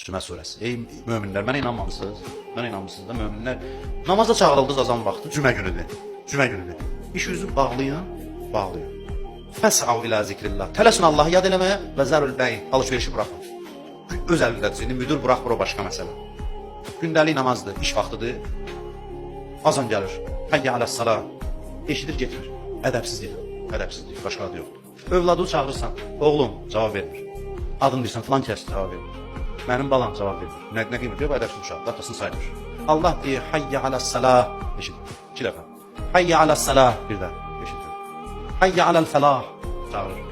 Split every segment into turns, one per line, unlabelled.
Cümə surəsi. Ey möminlər, mənə inanmamısınız? Mənə inanmısınız da möminlər. Namaza çağırıldınız azan vaxtı, cümə günüdür. Cümə günüdür. İş üzü bağlayın, bağlayın. Fəs'av ilə zikrillah. Tələsin Allahı yad eləməyə və zərül bəy, alış-verişi buraxın. Öz əlindədir. İndi müdür buraxmır, o başqa məsələ. Gündəlik namazdır, iş vaxtıdır. Azan gəlir. Həyyə aləs-salah. Eşidir, getmir. Ədəbsizlik. Ədəbsizlik, başqa adı yoxdur. Övladı çağırırsan, oğlum cavab vermir. Adını deyirsən, filan kəs cavab vermir. Mənim balam cavab vermir. Nə qiymət yox, ədəbsiz uşaq, atasını saymır. Allah deyir, hayya aləs-salah. Eşidir. İki dəfə. Hayya aləs-salah bir də eşidir. Hayya aləl-fəlah çağırır.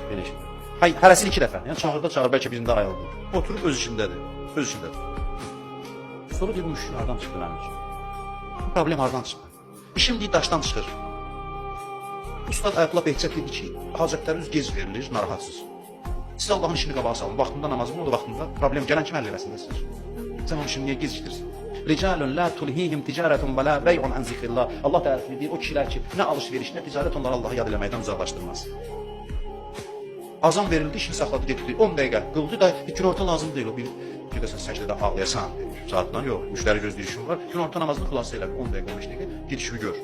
Belə eşidir. Hay, hərəsini iki dəfə. Yəni çağırda çağır, bəlkə birində ayıldı. Oturub öz işindədir. Öz işindədir. Sonra deyir, bu müşkül hardan çıxdı mənim üçün? Bu problem hardan çıxdı? İşim deyir, daşdan çıxır. Ustad Ayətullah Behçət dedi ki, hacətləriniz gec verilir, narahatsız. Siz Allahın işini qabağa salın. Vaxtında namazı qılın, o da vaxtında problem gələn kimi həll eləsin də siz. Sən onun işini niyə gecikdirsən? Ricalun la tulhihim ticaretun və la bey'un an zikrillah. Allah tərəfini deyir, o kişilər ki, nə alış-veriş, nə ticarət onları Allahı yad eləməkdən uzaqlaşdırmaz. Azan verildi, işini saxladı, getdi. 10 dəqiqə qıldı da bir günorta lazım deyil. O bir gedəsən səcdədə ağlayasan. Saatdan yox, müştəri gözləyir işim var. Günorta namazını xülasə elə 10 dəqiqə, 15 dəqiqə ged işini gör.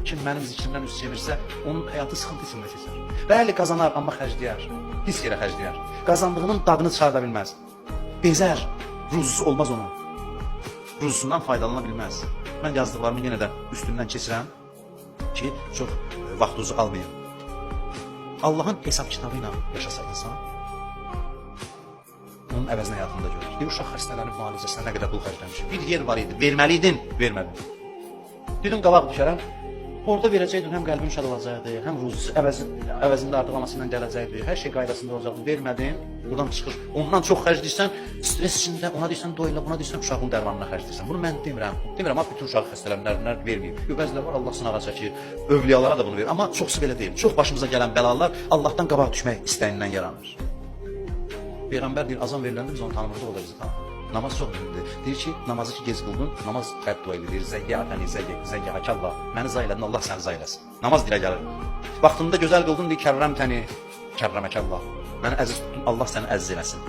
Kim mənim zikrimdən üz çevirsə, onun həyatı sıxıntı içində keçər. Bəli, qazanar, amma xərcləyər. Pis yerə xərcləyər. Qazandığının dadını çıxarda bilməz. Bezər, ruzusu olmaz onun. Ruzusundan faydalana bilməz. Mən yazdıqlarımı yenə də üstündən keçirəm ki, çox vaxtınızı almayım. Allahın hesab kitabı ilə yaşasa insan, onun əvəzinə həyatında görür. Bir uşaq xəstələnib müalicəsinə nə qədər pul xərcləmiş. Bir yer var idi, verməliydin, vermədin. Dedim qabaq düşərəm. Orada verəcəkdin, həm qəlbin şad olacaqdı, həm ruzusu əvəzində artıq anası ilə gələcəkdi, hər şey qaydasında olacaqdı. Vermədin, buradan çıxır. Ondan çox xərcləyirsən, stres içində, ona deyirsən doyla, buna deyirsən uşağın dərmanına xərcləyirsən. Bunu mən demirəm. Demirəm, ha bütün uşağı xəstələnənlər verməyib. Yox, bəziləri var, Allah sınağa çəkir, övliyalara da bunu verir. Amma çoxsu belə deyil. Çox başımıza gələn bəlalar Allahdan qabaq düşmək istəyindən yaranır. Peyğəmbər deyir, azan veriləndə biz onu tanımırdıq, o da bizi tanımır. Namaz çox mühümdür. Deyir ki, namazı ki gec qıldın, namaz bəddua edir. Deyir, zəyyətəni, zəyyəhəkəllah. Məni zay elədin, Allah səni zay eləsin. Namaz dilə gəlir. Vaxtında gözəl qıldın, deyir, kərrəmtəni, kərrəməkəllah. Məni əziz tutdun, Allah səni əziz eləsin.